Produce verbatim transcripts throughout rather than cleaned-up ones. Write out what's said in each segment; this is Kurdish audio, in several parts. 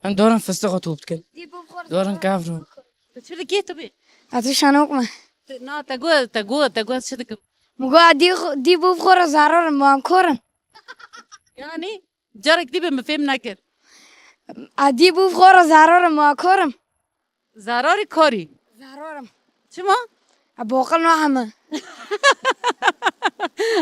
Em dorin fistixo top dikin. Dorin kevro. Tu çi dikî tu bî? Ez şanok me. Tu, na, te got, te got, te got çi dikim? Min got, dî xo-, dî bû xwe re zarar im, wan korim. Yani, carek dî be min fêm nekir. A dî bû xwe re zarar im, wan korim. Zararî karî? Zarar im. Çima? A boqil naheme.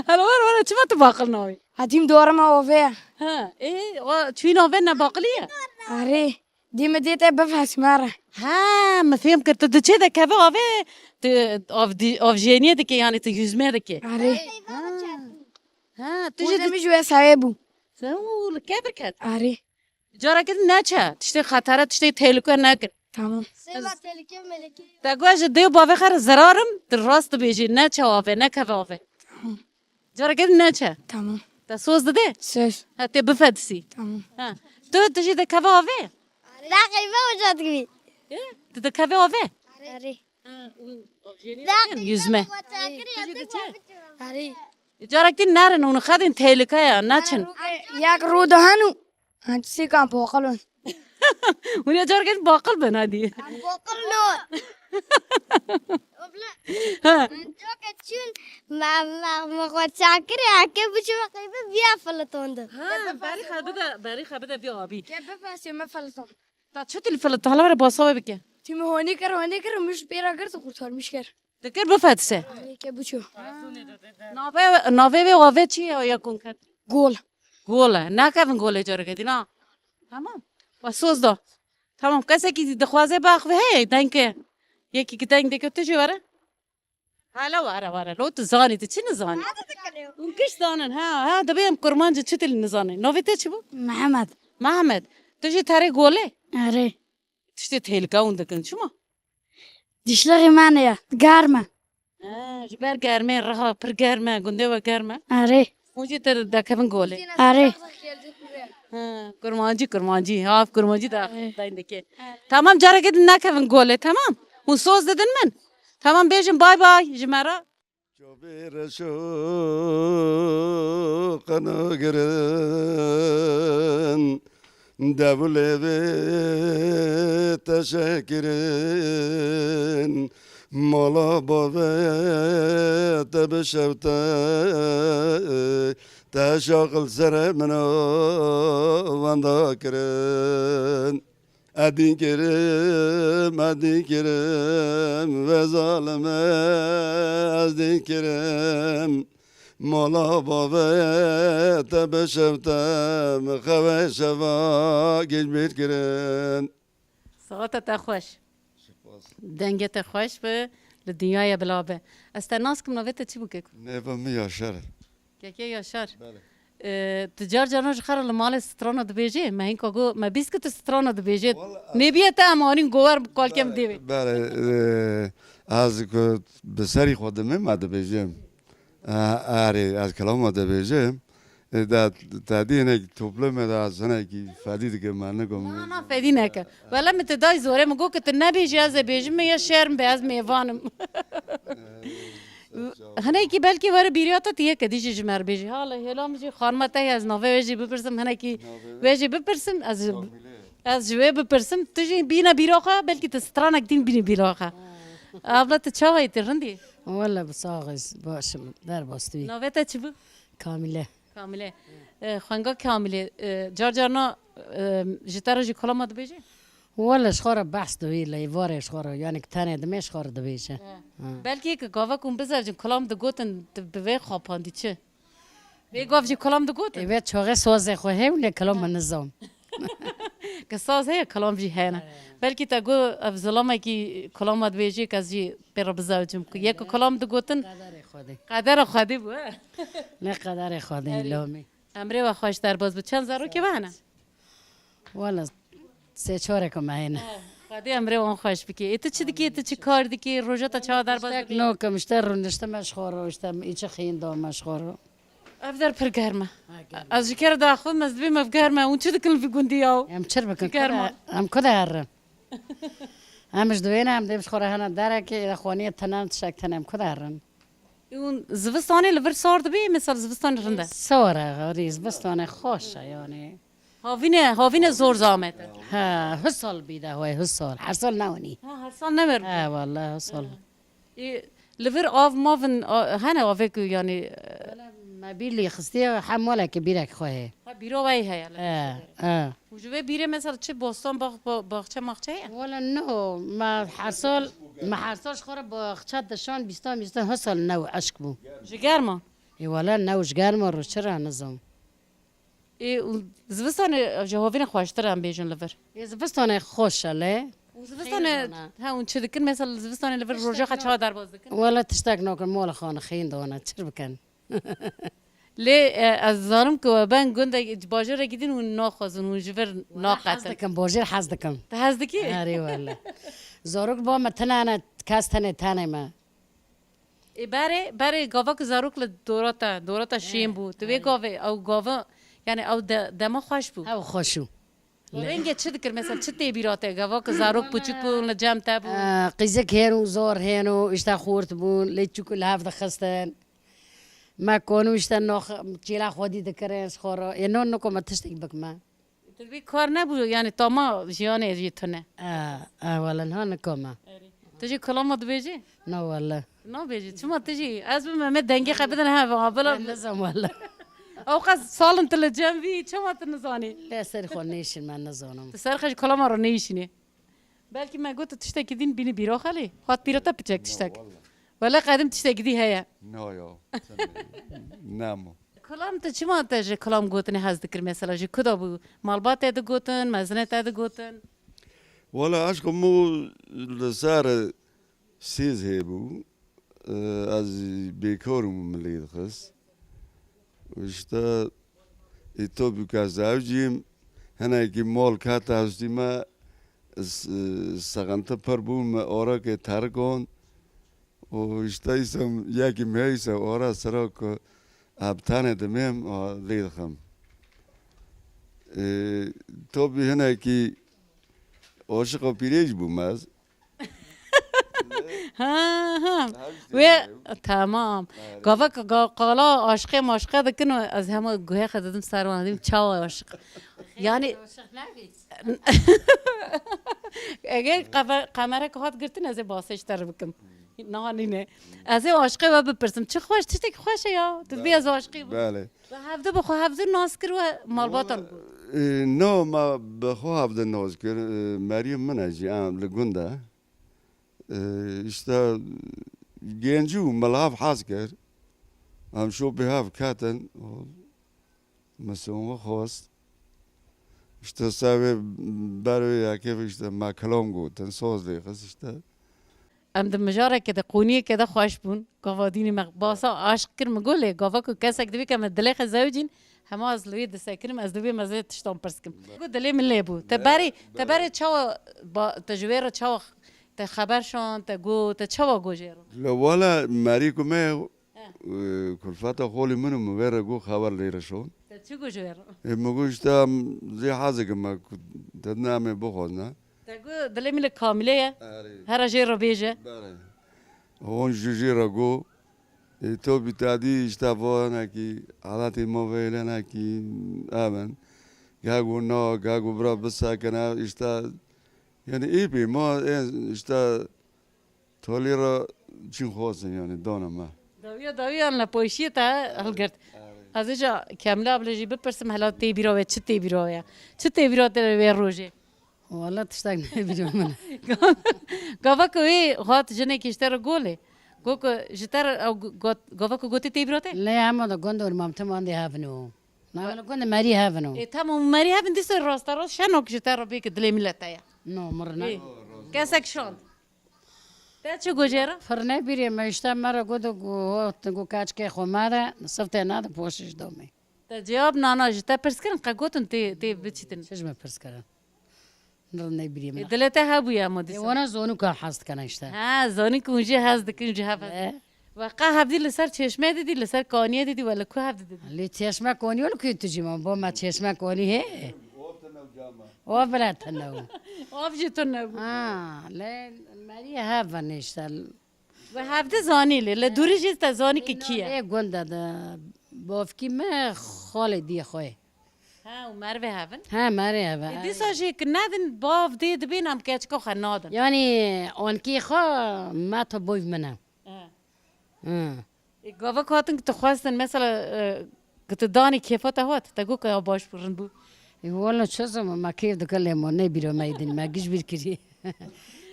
Hala were, were, çima tu baqil navî? A dîm dorime ove ye. Ha, ê, o çûyîn ove ne baqilî ye? Arê. Dî min dê te bifesme re. Ha, min fêm kir, tu diçê de keve ave, tu av dî-, avjeniyê dike, yani tu yüzme dike. Arê. Ha. Ha, tu jî Hûn di- min ji wê sewê bû. Sen û li kevir ket. Arê. Careke din neçe, tiştê xetere, tiştê tehlike nekir. Tamam. Seba tehlike meleke. Te got ji dê û bavê xwe re zirarim, tu rast dibêjî, neçe ave, nekeve ave. Tamam. Careke din neçe. Tamam. Te soz dide? Söz. Ha, tê bifedisî. Tamam. Ha. Tu, tu jî dikeve ave? Daqî me uca dikivî. E? Tu dikeve ave? Arê. Ha, û avjeniyê dikin, yüzme. Tu jî diçe? Arê. Carek din nerin, hûn xedin tehlike ya, neçin. Yak rû dihen û Hindisîkan boqil in. Hûn ê careke din baqil bin, hadi. Boqil no. Ha. Coke çûn, me, me, me xwe çakirê, heke biçûme qeybe viya filitondu. Ha, berî xwe bide, berî xwe bide vî abî. Ke bifesê me filiton. Ta çi tu li filiton? Hala were basa wê bike. Tî min honî kir, honî kir, min ji pê re girt û kurtarmiş kir. Dikir bifetise. Heke biçû. Navê, navê vê avê çi ye ya konkret? Gol. Gol e. Nakevin golê careke din ha. Tamam. We soz da. Tamam. Kesekî dixwaze baxve heye dengke. Yekî ki deng dike tu jî were. Hala were were. Lo tu zanî, tu çi nizanî? Hûn giş zanin ha. Ha, dibê em kurmancî çi dil nizanin. Navê te çi bû? Mehmet. Mehmet. Tu jî terê golê? Erê. Tiştê tehlike hûn dikin. Çima? Dişlixî me ne ya. Germ e. Ha, ji ber germê, reha pir germ e, gundê we germ e. Erê. Hûn jî te dekevin golê. Erê. Ha, kurmancî, kurmancî. Av kurmancî da Erê. Dayın dike. Tamam, careke din nekevin golê, tamam. Hûn soz didin min. Tamam, bêjin bay bay ji me re. Çavê reşo qeno girin, devulê vê teşekirin, mala bavê te bi şewte, te şaqil serê min o wenda kirin. Edîn kirim, edîn kirim, ve zalime ez dîn kirim. Mala bavê te bi şewte, min xewe şeva gecbîr kirin. Saeta te xweş. Spas. Dengê te xweş be, li dinyaya bila be. Ez te nas kim, navê te çi bû keko? Nêva min Yaşar e. Keke Yaşar. Belê. E, tu car caran ji xwe re li malê strana dibêjê? Me hinka got, me bîst ki tu strana dibêjê. Wala ez Nêbiye te em anîn gower kalkem Belê, dêvê. Belê, e, ez ku bi serî xwe dimê me dibêjim. E, erê, ez kilama dibêjim. E, da, te dî hinek toplumê de ez hinekî fedî dikim, me nikom. Na, na, fedî neke. Wele min tu day zorê, min got ki tu nebêjî, ez ê bêjim, min ya şerm be, ez mêvan im. Hinekî belkî were bîriya te, tu yeke dî jî ji me re bêjî. Hala hêla min jî xanima te ye, ez navê wê jî bipirsim, hinekî Navê wê? Wê jî bipirsim, ez ji, Kamîle. Ez ji wê bipirsim, tu jî bîne bîra xwe, belkî tu stranek dîn bînî bîra xwe. Abla, tu çawa yî, tu rindî? Wele bi sax î, baş im, derbas tu yî. Navê te çi bû? Kamîle. Kamîle. E, xwenga Kamîle, e, car carna, e, ji te re jî kulama dibêje? Wele ji xwe re behs dibî, leyvarê ji xwe re, yanî ki tenê dimê ji xwe re dibêje. He. Ha. Belkî ki gava ku hûn bizevcin, kulam digotin, tu bi vê xapandî çi? Vê gav jî kulam digotin? Ê, vê çaxê sazê xwe heye û lê kulam min nizam. Ke saz heye, kulam jî hene. He. Belkî te got, ev zilamekî kulama dibêje, ke ez jî pê re bizewcim. Ku yek kulam digotin, Qederê Xwedê. Qedera Xwedê bû, he? Ne qederê Xwedê, Erê. Lamî. Emrê we xweş derbas bi. Çend zarokê we hene? Wala sê çarek me hene. Xwedê emrê wan xweş bike. Ê, tu çi dikî, tu çi kar dikî, roja te çawa derbas dibî? Tek nokim, işte rûniştime ji xwe re, işte îçi xîn dame ji xwe re. Ev der pir germ e. Ha, germ e. Ez ji ke re daxivim, ez dibêm ev germ e. Hûn çi dikin li vî gundî ya? Em çi bikin? Germ e. Em ku de herin? Em ji divê ne, em dê bi xwe re hene derekê, xwaniyê tene, tiştek tene, em ku de herin? Hûn zivistanê li vir sar dibî, mesela zivistanê rind e? Sar e, erê, zivistanê xweş e, yani. Havîne, havîne zor zamet e. Ha, husal bî de hoy, husal. Her sal newenî. Ha, her sal newer. Ha, vallahi husal. Ê, li vir av mavin, a, hene avê ku, yanî, e, Wala me bîr lê xistiye, hem wala ki bîrek xwe heye. Ha, bîro wey heye li vir. Ha, ha. Û ji vê bîrê mesela çi bostan, bax-, ba-, baxçe maxçe heye? Wala no, me her sal, me her sal ji xwe re baxçe dişan bîstan, bîstan, husal new eşk bû. Ji germa? Ê, wala new ji germa ro çira nizam. Ê, û zivistanê ji hovînê xweştir em bêjin li vir. Ê, zivistanê xweş e lê. Û zivistanê, Xêr dana. He, hûn çi dikin? Mesela zivistanê li vir roja xwe çawa derbas dikin? Wala tiştek nakin, mola xwe xîn dana, çi bikin? Lê, e, ez zanim ku we ben gundek, bajarekî din hûn naxwazin, hûn ji vir Wala hez naqetin. Dikim, bajêr hez dikim. Tu hez dikî? Erê wala. Zarok ba me tine ne, kes tenê tenê me. Ê, berê, berê gava ku zarok li dora te, dora te şên bû. Tu vê gavê, ew gava, yani ew de-, dema xweş bû. Ew xweş bû. Renge çi dikir? Mesela çi tê bîra te? Gava ku zarok piçûk bûn, li cem te bûn. Ee, qîzik hên û zor hên û işte xurt bûn, lê çûk li hev dixistin. Me konû işte nox, çîla xwedî dikirin, ji xwe re. Ê, no niko me tiştek bikme. Tu vî kar nebû, yani tama jiyanê jî tune. Ee, ee, wala niha niko me. Tu jî kilama dibêjî? Na wala. Nabêjî, çima tu jî? Ez bim, me dengê xwe bidin, he, ha, bila. Ben nizam wala. Ew qas salin tu li cem vî, çima tu nizanî? Lê ser xwe nêşin, me nizanim. Tu ser xwe ji kilama re nêşînî. Belkî me got tu tiştekî din bînî bîra xelî. Xwat bîra te piçek tiştek. Wala qedim tiştekî dî heye. Na ya. Nemo. Kilam tu çima te ji kilam gotinê hez dikir mesela? Ji ku da bû? Malbat te digotin, mezine te digotin? Wala aşqim û li ser sêz hêbû. Ez bêkar û min lê dixist. Û işte, ê to bû ke zewcîm, hinekî mal kete hestî me, s-, sexente pir bû, me orekê terikon. Û işte îsem yekî me îse ora sira ku heptanê dimêm, a, lê dixim. Ê, to bî hinekî aşiqa pîrê jî bûm ez. Ha, ha. Wê, tamam. Gava ka-, ga-, qala aşqê maşqe dikin û ez hema guhê xwe didim ser wan, didim çawa aşiq. Yani, eger qeve-, qemerek hat girtin, ez ê basê ji te re bikim. Niha nîne. Ez ê aşqê we bipirsim. Çi xweş, tiştekî xweş e ya. Tu dibî ez aşqê bim. Belê. We hevdu bi xwe hevdu nas kir we malbatan bû. Wala, e, no, me bi xwe hevdu nas kir. E, Meryem min e jî, em li gund e. E, işte, gencî û me li hev hez kir. Em şopê hev ketin. Min soz xwest. İşte ser vê ber vê yekê işte me kilam gotin, soz lê xist işte. Em di mijareke de, qoniyeke de xweş bûn. Gava dînî me basa aşq kir, min got lê gava ku kesek divê ke me dilê xwe zewicîn, hema ez li wê disekinim, ez divê me zê tiştan pirs kim. Got dilê min lê bû. Te berê, te berê çawa, ba-, te ji wê re çawa, te xeber şand, te got, te çawa got jê re? Le wala merî ku me He. Ee, kulfeta xolî min û min vê re got xeber lê re şon. Te çi got ji wê re? Ê, min got işte em zê hez dikim me ku te namê bixwazne. Te got dilê min li Kamîle ye. Erê. Here jê re bêje. Belê. Hon ji jê re got. Ê, to bî te dî işte vo hinekî, aletê ma vê hinekî ev in. Geh got na, geh got bira bisekine, işte, yani ê pê ma, ê, işte, Tolî re çîn xwestin, yani dana me. Dawiya dawiyan li poşiyê te hilgirt. Evet. Ez ê ji Kemlî ablê jî bipirsim, hela tê bîra we, çi tê bîra we ye? Çi tê bîra te wê rojê? Wala tiştek ne bîra min. Gava ku wê hat jinekî ji te re golê. Got ku ji te re ew got, gava ku gotê tê bîra te? Lê hema da gund û mam tim andê hevin o. Na wala gund merî hevin o. E, tamam, merî hevin dîsa rasta rast şenok ji te re bê ki dilê millet te ye. No, mirna. E, kesek şand. Te çi got jê re? Firne bîrê me işte me re got, got, got kaçkê xwe me de, sifte nade poşiş domê. Te cevab nana ji te pirs kirin, qe gotin tê, tê biçitin. Çi ji me pirs kirin? Nirne bîrê me. E, dilê te hebûye ama dîsa. E, wana zonûka hez dikene işte. Ha, zonî ku hûn jê hez dikin, ji hev hez. E. Ve qe hevdî li ser çeşmeyê didî, li ser kaniyê didî, we li ku hevdî didî? Lê çeşme kanî wilo ku tu cî ma, bo me çeşme kanî hê. Of bile tune bû. Of jî tune bû. Ha, lê merî hev ve nêştel. We hevdi zanî lê, li dûrî jî te zanî ki kî ye? Lê gunda de bavkî me xalê diyê xwe ye. Ha, û merivê hevin? Ha, merivê hevin. Ê, dîsa jî ki nedin, bav dê dibên em keçika xwe nadin. Yanî, ankî xwe me to boy min e. Ha. Hı. Ê, gava ku hatin ki tu xwestin, mesela, e, ki tu danî kêfa te hat, te got ke ya baş bû, rind bû. Ê, wala çi zema me kêf dike lê ma ne bîra me yê din, me giş bîr kirî.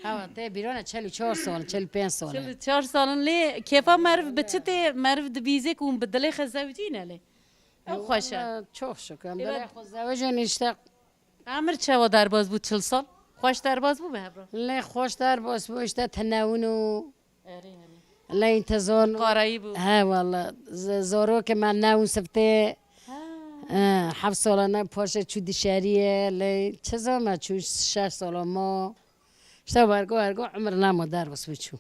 Hewa, te bîra ne çel û çar sal, çel û pênc sal e. Çel û çar sal in lê kêfa meriv bi çi tê, meriv dibîzê ku hûn bi dilê xwe zewicîne lê. Ew xweş e. Wala, çok şükür. Em dilê xwe zewicîne işte. Emir çawa derbas bû çil sal? Xweş derbas bû bi hev re? Lê xweş derbas bû, işte tenewin û Erê, erê. Lê intizor. Qarayî bû. He, wala. Z-, zarokê me newin siftê. Ha. He, heft salane paşê çû dişeriyê, lê çi zama çû şeş sala ma. İşte wergo, wergo, umir nema derbas bû çû.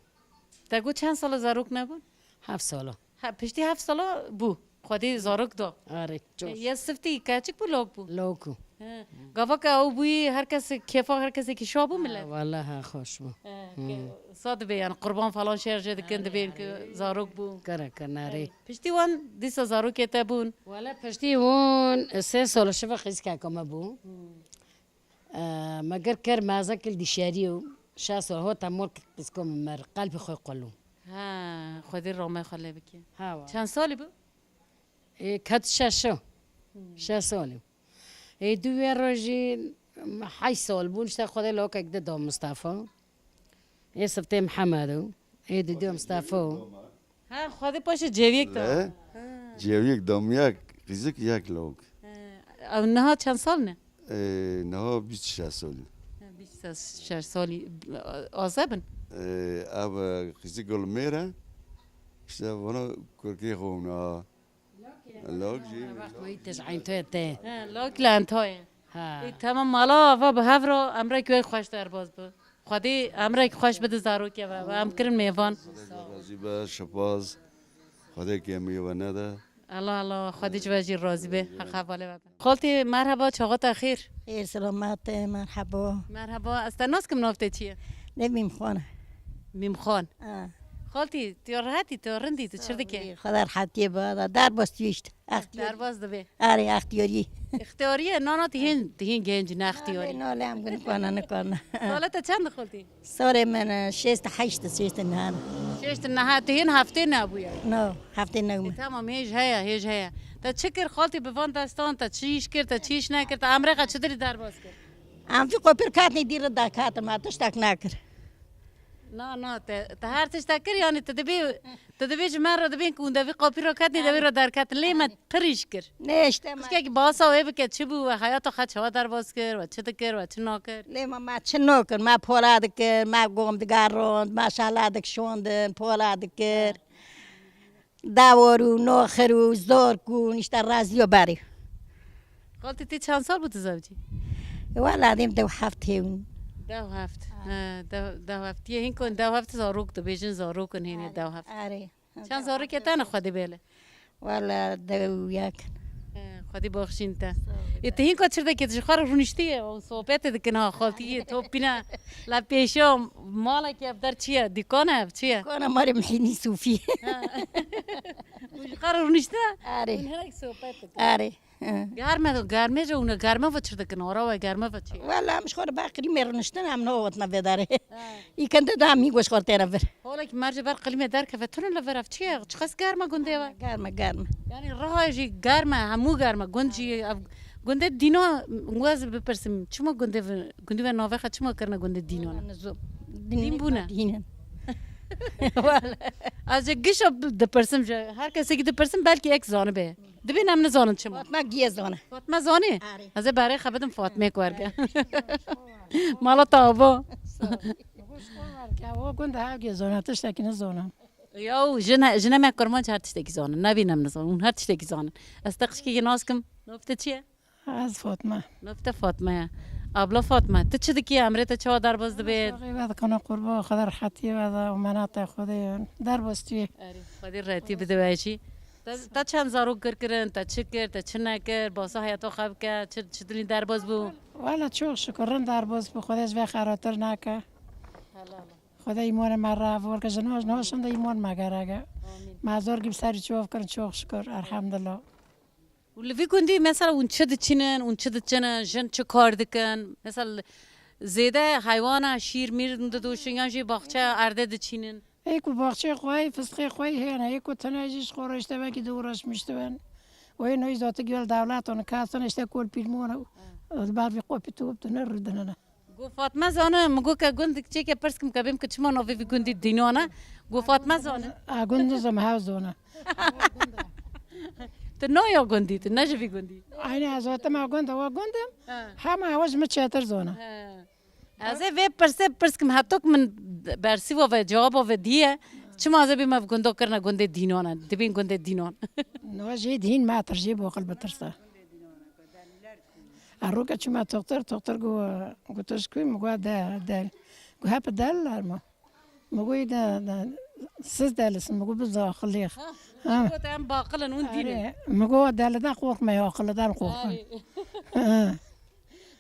Te got çend sala zarok nebûn? Heft sala. Ha, piştî heft sala bû. Xwedê zarok da. Arê, coş. Ye siftî keçik bû, lok bû? Lok bû. He. Gava ke ew bûyî, her kes kêfa her kesekî şa bû millet. Ha, wala ha, xweş bû. He, ke-, sa dibê yani qurban falan şerje dikin, dibên ki zarok bû. Kere, kere, narê. Piştî wan dîsa zarokê te bûn? Wala piştî wan sê sala şiva xizkeka me bû. E, me gir kir mezek li dişerî û şeş sal hota mol qizko min mer, qelbî xwe qulû. Ha, Xwedê ramê xwe lê bike. Ha, wa. Çend salî bû? E, ket şeşo. Hmm. Şeş salî. E, du wê rojî heşt sal bûn, işte Xwedê lokek de da Mustafa. Ê siftê Mihemed û ê didû Mistefa û. Ha, Xwedê paşê cêwiyek da. Le, cêwiyek da min yek, qîzik yek lawik. He, ew niha çend sal ne? Ê, niha bîst û şeş salî. Ha, bîst û şeş salî, azeb in? Ê, ev, e, qîzik gul mêr e. İşte vana kurkê xwe niha. Lok jî. Wextî tez eyn toyê te. He, lok li eyn toyê. Ha. Ê, tamam, mala ava bi hev re emrek wê xweş derbas bi. Xwedê emrek xweş bide zarokê ve. Ve em kirin mêvan. Xwedê razî be, şipaz. Xwedê kêmiyê we nede. Allah Allah, Xwedê ji we jî razî be. Heq hevalê we be. Xaltî merheba, çaxa te xêr. Xêr selamet, merheba. Merheba, ez te nas kim, nav te çi ye? Ne Mîmxan e. Mîmxan. Ha. Xaltî, tu rehetî, tu rindî, tu çi dikê? Xwedê rehetiyê bada, derbas tu işte. Extiyarî. Derbas dibê. Erê, extiyarî. Extiyarî ye, nana tu hîn, tu hîn genc ne extiyarî. Nale, nale, em nikana, nikana. Sala te çend xaltî? Salê min, e, şêst û heşt, şêst û neh. Şêst û neh, tu hîn heftê nebûye. No, heftê nebûme. E, tamam, hêj heye, hêj heye. Te çi kir xaltî bi van destan, te çi îş kir, te çi îş nekir, te emrê xwe çi dirî derbas kir? Em vî qopir katnî dî re daketim, me tiştek nekir. Na, na, te, te her tiştek kir, yani tu dibê, tu dibê ji me re dibên ku hûn devî qopî re ketnî, devî re derketin. Lê me pir îş kir. Ne işte me. Xişkekî basa wê bike, çi bû, we heyata xwe çawa derbas kir, we çi dikir, we çi nakir? Lê me, me çi nakir, me pola dikir, me gom digerand, me şehla dikişandin, pola dikir. Dawar û naxir û zark û nişte reziya berê. Xaltî, tê çend sal bû tu zewicî? Wela dêm dew heft hêwin. Dew heft. Ha. He, dew, dew heft. Yê hîn kon dew heft zarok dibêjin, zarok in hênê dew heft. Erê. Çend zarokê te ne Xwedê bêle? Wela dew yek. He, Xwedê baxşîn te. Sağ ol. Ê, tu hîn ka çirdekê tu ji xwe re rûniştiye û sohbetê dikin ha, xaltiyê top bîne. La pêşiya malekî ev der çi ye? Dîkan e ev, çi ye? Dîkana malê Mihînî Sûfî. Ha. Hûn ji xwe re rûniştine? Erê. Hûn hinek sohbet dikin. Erê. Hı. Germe, germê ji hûn e, germe ve çi dikin? Ara we germe ve çi? Wela em ji xwe re ber qirîmê rûniştine, em nehawatine vê derê. Ha. Îkende de em hîn goş xwe re têne vir. Holek mercê ber qilîmê derkeve, tune li vir ev çi ye? Çiqas germe gundê we? Germe, germe. Yani reha jî germe, hemû germe. Gund jî ev, gundê dîna, wez bipirsim, çima gundê vi-, gundê we navê xwe çima kirine gundê dînan? Wala nizam. Dîn bûne. Dîn in. Wala. Ez ê gişa bi-, dipirsim ji her kesekî dipirsim, belkî ek zanibe. Dibên em nizanin çima. Fatma giye zane. Fatma zanî? Arê. Ez ê berê xwe bidim Fatmê ku werge. Mala te ava. Xweş xwe werke. O gund hevgê zana, tiştekî nizana. Yaw, jine, jine me kurmanc her tiştekî zanin. Nebîn em nizanin. Hûn her tiştekî zanin. Ez te qişkekî nas kim. Nav te çi ye? Ez Fatma. Nav te Fatma ye. Abla Fatma, tu çi dikî? Emrê te çawa derbas dibê? Saxî ve dikana qurba, Xwedê rehetiyê ve de û menata Xwedê ye. Derbas tu yê. Erê, Xwedê rehetî bide we jî. Te, te çend zarok kir kirin, te çi kir, te çi nekir, basa heyata xwe bike, çi, çi dilî derbas bû? Wala çok şükür, rind derbas bû, Xwedê ji vê xeratir neke. Helal. Xwedê îmanê me re, vorke ji niha, ji niha şin de îman me gereke. Amîn. Me zor gî bi serî çav kirin, çok şükür, elhamdulillah. Û li vî gundî mesela hûn çi diçînin, hûn çi diçinin, jin çi kar dikin? Mesela zêde heywana şîr mîr didoşin yan jî baxçe erdê diçînin? Ê ku baxçeyê xwe yê, fistixê xwe yê hene, ê ku tune jî ji xwe re işte belkî du uğraşmış diben. Û ê noy zati gel dewletan kasin işte kol pîlmon û di ber vî qopî tu tu ne rûdinene. Go Fatme zane, min go ke gund çêke pirs kim ke bêm ke çima navê vî gundî Dînan e. Go Fatme zane. A gund nizam hev zone. Tu naya gundî, tu ne ji vî gundî. Aynî ez hatim a gund, wa gund im. He. Hema ew ji min çêtir zone. He. Ez ê vê pirsê pirs kim, heto ku min bersîva ve, cewaba ve diye, çima ez ê bîme gunda kirine gundê Dînan e, dibîn gundê Dînan. No jê dîn me tir jê boqil bitirse. A roke çûme toxtir, toxtir got, got tu ji ku yî? Min got de, del. Got hep del ler ma. Min got de, de, siz delisin, min got biz aqilîx. Ha, ha. Got em baqil in, hûn dîn in. Erê, min got deliden qorxme, aqiliden qorxin. Erê. Ha.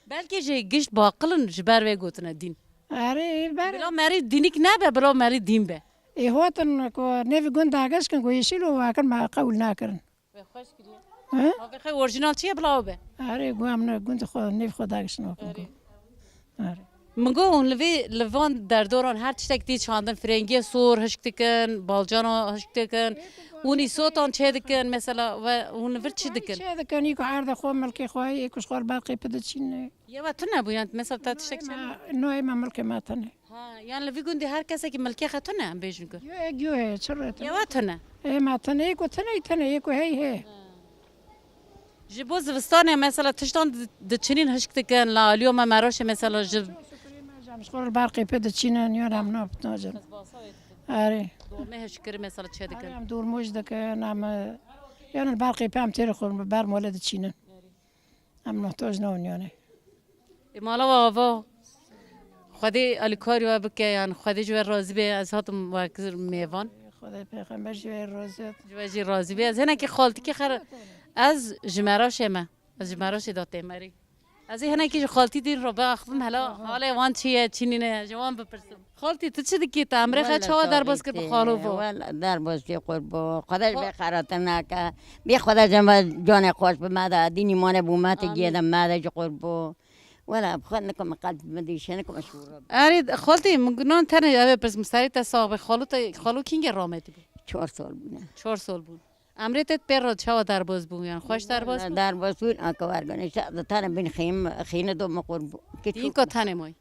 Belkî jî gişt baqil in ji ber vê gotine dîn. Erê, ber- Bila merî dînik nebe, bila merî dîn be. Ê hotin ku nêvî gund dagiş kin, ku yeşîl û wakin me qewil nakirin. Wê xweş kiriye. He? Navê xwe orjinal çi ye, bila be? Erê, gu em ne gund xwe, nêv xwe dagiş nakin ku. Erê. Min got, hûn li vî, li van derdoran her tiştek tê çandin, firengiyê sor hişk dikin, balcana hişk dikin, hûn îsotan çê dikin, mesela, ve hûn li vir çi dikin? Çê dikin, î ku erdê xwe, milkê xwe, î ku ji xwe li ber qêpî diçîne. Yê we tune bû, yan mesela te tiştek çê? Noyê me, noyê me milkê me tune. Ha, yan li vî gundî her kesekî milkê xwe tune, em bêjin ku. Yo, ek yo heye, çi rê tune? Yê we tune? Ê me tune, yê ku tune, yê tune, yê ku hey heye. Ha. Ji bo zivistanê mesela tiştan di-, diçinîn hişk dikin, la aliyo me meroşê mesela ji. Em ji xwe li ber qêpê diçînin, yan em nabit nacin. Erê. Dormê hişk kir mesela çê dikin. Erê, em dormoj dikin, em, e, yan li ber qêpê em têr xwe li ber mole diçînin. Em muhtac ne wan yanê. Ê mala we ava. Xwedê alîkarî we bike, yan Xwedê ji we razî be, ez hatim wek mêvan. Xwedê pêxember ji we razî be. Ji we jî razî be. Ez hinekî xaltîkî xer-, ez ji Meraşê me. Ez ji Meraşê de têm erê. Ez ê hinekî ji xaltî dîn re biaxivim, hela halê wan çi ye, çi nîne, ji wan bipirsim. Xaltî, tu çi dikî? Te emrê xwe çawa derbas kir bi xalo vo? Wela derbas kir qurbo. Xwedê ji vê xeratina ke. Bê Xwedê cema canê xweş bi me de, dînî mane bû me te giye de me de ji qurbo. Wela bi xwe nikim qelb min dîşe, nikim şûro. Erê, xaltî, min gunan tenê ev ê pirs, min serê te sax be. Xalo te, xalo kîngê rametî bû? Çar sal bûne. Çar sal bûn. Emrê te pê re çawa derbas bû, yan xweş derbas bû? Derbas bûn, a ke wergane, işte, di tane bin xîm-, xîne do me qurbo. Ke Tîn çok ka tane may.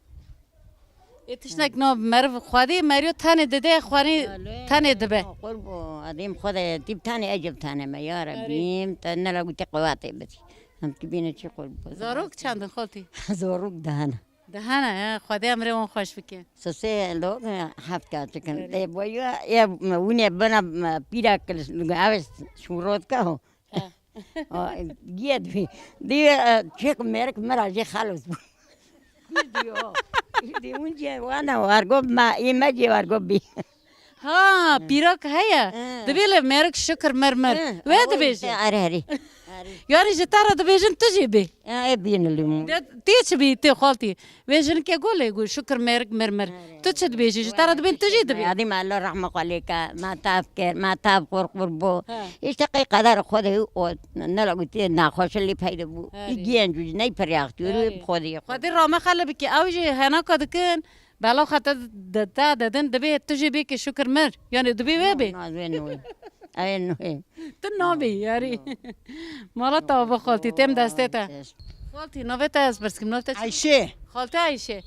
Ê tiştek na meriv Xwedê meriyo tane dide, xwanê tane dibe. Qurbo, adem Xwedê tip tane ecib tane me, ya Erê. Rabbim, te ne la gute qewatê bit. Em ki bine çi qurbo. Zarok çendin xaltî? Zarok dahana. Dahana, he, Xwedê emrê wan xweş bike. Sosê lo heft ka dikin. Erê. Ê boyu, ê wine bana pîra kil, ev şurot ka ho. He. O, giye dibî. Dibî, e, çek merik mera jê xalos bû. Dibî o. Dibî hûn cê wana wargo ma, ê me cê wargo bî. Ha, pîrak heye. He. Dibê li merik şikir mir mir. He, wê dibêje. Erê, erê. Erê. Yanî ji te re dibêjin tu jî bê. E, e, bîn li mû. De, tê çi bî, tê xaltî? Vê jinike go lê go, şikir merik mir mir. Erê. Tu çi dibêjî? Ji te re dibên tu jî dibê. Adî me Allah rahme xwe lê ke, me tav kir, me tav xwe qurbo. He. Îşte qey qeder Xwedê û ne la gotê naxweşe lê peyde bû. Erê. Î giyen cû ney peryaxtî, erê, Xwedê. Xwedê rahme xwe lê bike, ew jî henaka dikin. Bela xwe te de, te dedin, dibê tu jî bê ke şikir mir. Yanî dibê wê bê. Na, na, wê nû. Ew nû. Tu nabê, yarî. Mala te ava xaltî, têm destê te. Xaltî, navê te ez pirs kim, navê te çi? Ayşe. Xaltî Ayşe.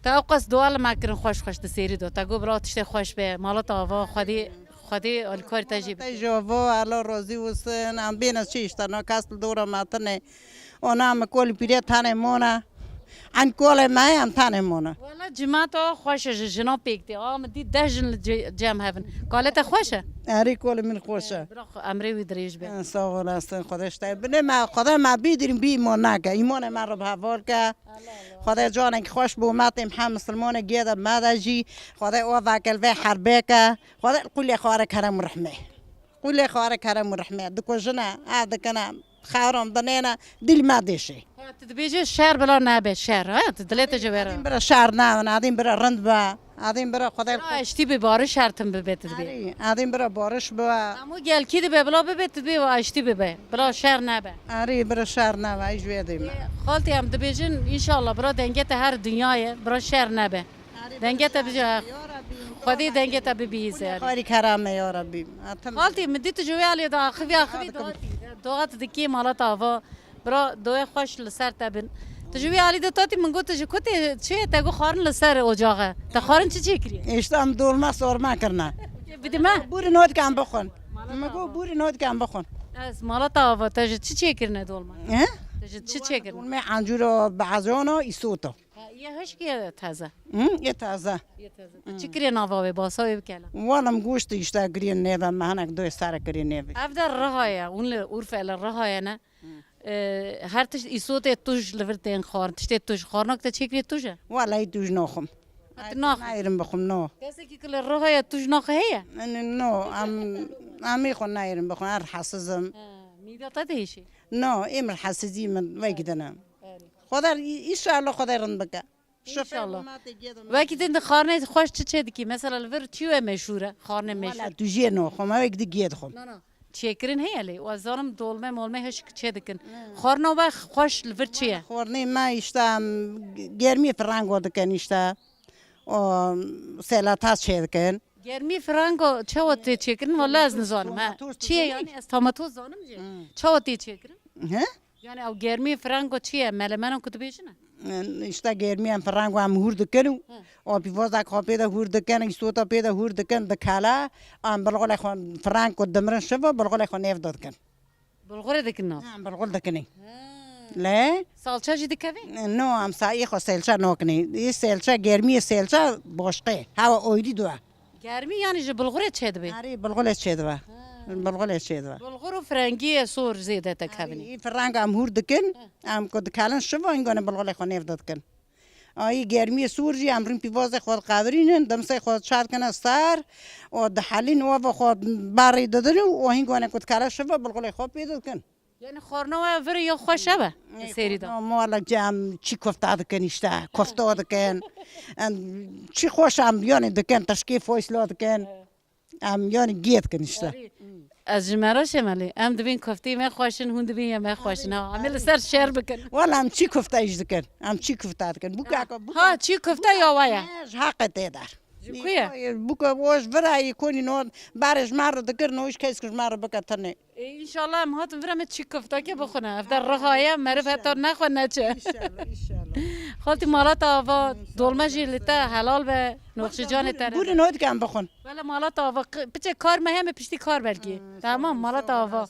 Te ew qas dua li me kirin xweş xweş di sêrî de. Te got bila tiştê xweş be, mala te ava, Xwedê, Xwedê alîkarî te jî bike. Te jî ava, Allah razî olsun. Em bêne çi îşte, na kes li dora me tine. Ona me kolî pîrê tenê mona. Eyn kolê me em tenê mona. Wela cima te xweş e, ji jina pêk tê. A, min dî deh jin li ce-, cem hevin. Kalê te xweş e? Erê, kolê min xweş e. Bira xwe, emrê wî dirêj be. Ha, sağ olasın, Xwedê ji te bine me, Xwedê me bîdirîn bî îman nake. Îmanê me re bi heval ke. Xwedê canekî xweş bo me tê, hem misilmanê gê de me de jî. Xwedê o vekel vê herbê ke. Xwedê qulê xware kerem û rehmê. Qulê xware kerem û rehmê. Dikujine, ev dikine. Xewiran dinêne, dîl me dêşê. Ha, tu dibêje şer bila nebe, şer, ha? Tu dilê te ji were. Adîm bira şer ne, adîm bira rind be, adîm bira Xwedê. Ha, eştî bi bariş her tim bibe, tu dibê. Erê, adîm bira bariş be. Hemû gel kî dibe, bila bibe, tu dibê, eştî bibe. Bila şer nebe. Erê, bira şer nebe, ji wê dî me. Ê, xaltî em dibêjin, înşallah, bila denge te her dinyayê, bila şer nebe. Denge te bije. Xwedê denge te bibîze. Xwedê xayrî kerame ya Rabbî. Xaltî, min dî tu ji wê alî de axivî, axivî dua dî. Dua tu dikî mala te ava. Bira, doyê xweş li ser te bin. Tu ji wî alî de tatî min got, tu ji ku tê çi ye? Te got xwarin li ser ocax e. Te xwarin çi çêkiriye? Îşte em dolma sorma kirine. Bidî me. Bûrî nodike em bixwin. Min got bûrî nodike em bixwin. Ez mala te ava, te ji çi çêkirine dolma? He? Te ji çi çêkirine? Dolmê encûro, bazona, îsota. Ha, ye hişk ye taze? Hı, ye taze. Ye taze. Tu çi kiriye nava wê, basa wê bikele? Wala em goşt îşte kiriye nêve, me hinek doyê sere kiriye nêve. Ev de Riha ye, hûn li Urfe li Riha ye ne? Ee, her tişt îsotê tuj li vir tên xwarin, tiştê tuj. Xwarinak te çêkiriye tuj e? Wala ê tuj naxim. Ha, tu naxî? Nayêrim bixwim, no. Kesekî ku li Riha ye tuj naxe heye? N-, no, em, em ê xwe nayêrim bixwim, ez rehesiz im. Ha, mîda te dihêşê? No, ê min rehesizî min vekidine. Erê. Xwedê, î-, înşallah Xwedê rind bike. Înşallah. Wekî din di xarnê xweş çi çê dikî? Mesela li vir çi we meşhûr e? Xarnê meşhûr. Wala tu jê no, xwe me wekî di gê dixwim. Na, na. Çêkirin heye lê. Wa zanim dolme molme hişk çê dikin. Xarna we xweş li vir çi ye? Xarnê me işte, em, germî firango dikin işte. O, selata çê dikin. Germî firango çawa tê çêkirin? Wala ez nizanim, he. Tomatoz çi ye yani? Ez tomatoz zanim jî. Çawa tê çêkirin? He? Yani ew germî firango çi ye? Melemenan ku dibêjin e? Îşte germî em firango em hûr dikin û o pîvozek xwe pê de hûr dikin, îsota pê de hûr dikin, dikele, em bilxulê xwe firango dimirin şiv û bilxulê xwe nêv de dikin. Bilxurê dikin na? Em bilxul dikinê. Lê? Salça jî dikevê? No, em saî xwe selça nokinê. Ê selça, germiyê selça boşqê. Hewa oyrî dua. Germî yanî ji bilxurê çêdibe? Erê, bilxulê çêdibe. Bilxulê çêdibe. Bilxur û firengiyê sor zêde te kevin. Erê, î fireng em hûr dikin, em ku dikelin şiva, hingane bilxulê xwe nêv de dikin. Ayî germiyê sor jî em rîn pîvazê xwe diqevirînin, dimsê xwe çar dikine ser, û dihelîn, û ava xwe barê didin û hingane ku dikele şiva, bilxulê xwe pê dikin. Yani xwarina we vir ya xweş e be? Ê, serî de. Xwarina me wala cem çî kofta dikin işte, kofta dikin. Em çî xweş em yani dikin, tişkê foyslo dikin. Em yani gê dikin işte. Ez ji me re şemelê. Em dibên kofteyê me xweş in, hûn dibên ya me xweş in. Ha, em ê li ser şer bikin. Wala em çî kofta iş dikin. Em çî kofta dikin. Buka, buka. Ha, çî kofta ya we ye. Ji haqê tê der. Ji ku ye? Buka o ji vira yê konî no barê ji me re dikirin, o iş kes ku ji me re bike tenê. Ê, înşallah em hatin vir em ê çî koftakê bixwin. Ev de riha ye, meriv heta nexwe neçe. Înşallah, înşallah. Xaltî mala te ava, dolme jî li te helal be, noxşicanê te re. Bûrî nodike em bixwin. Wele mala te ava, qi-, piçe kar me heye, me piştî kar belkî. Tamam, mala te ava.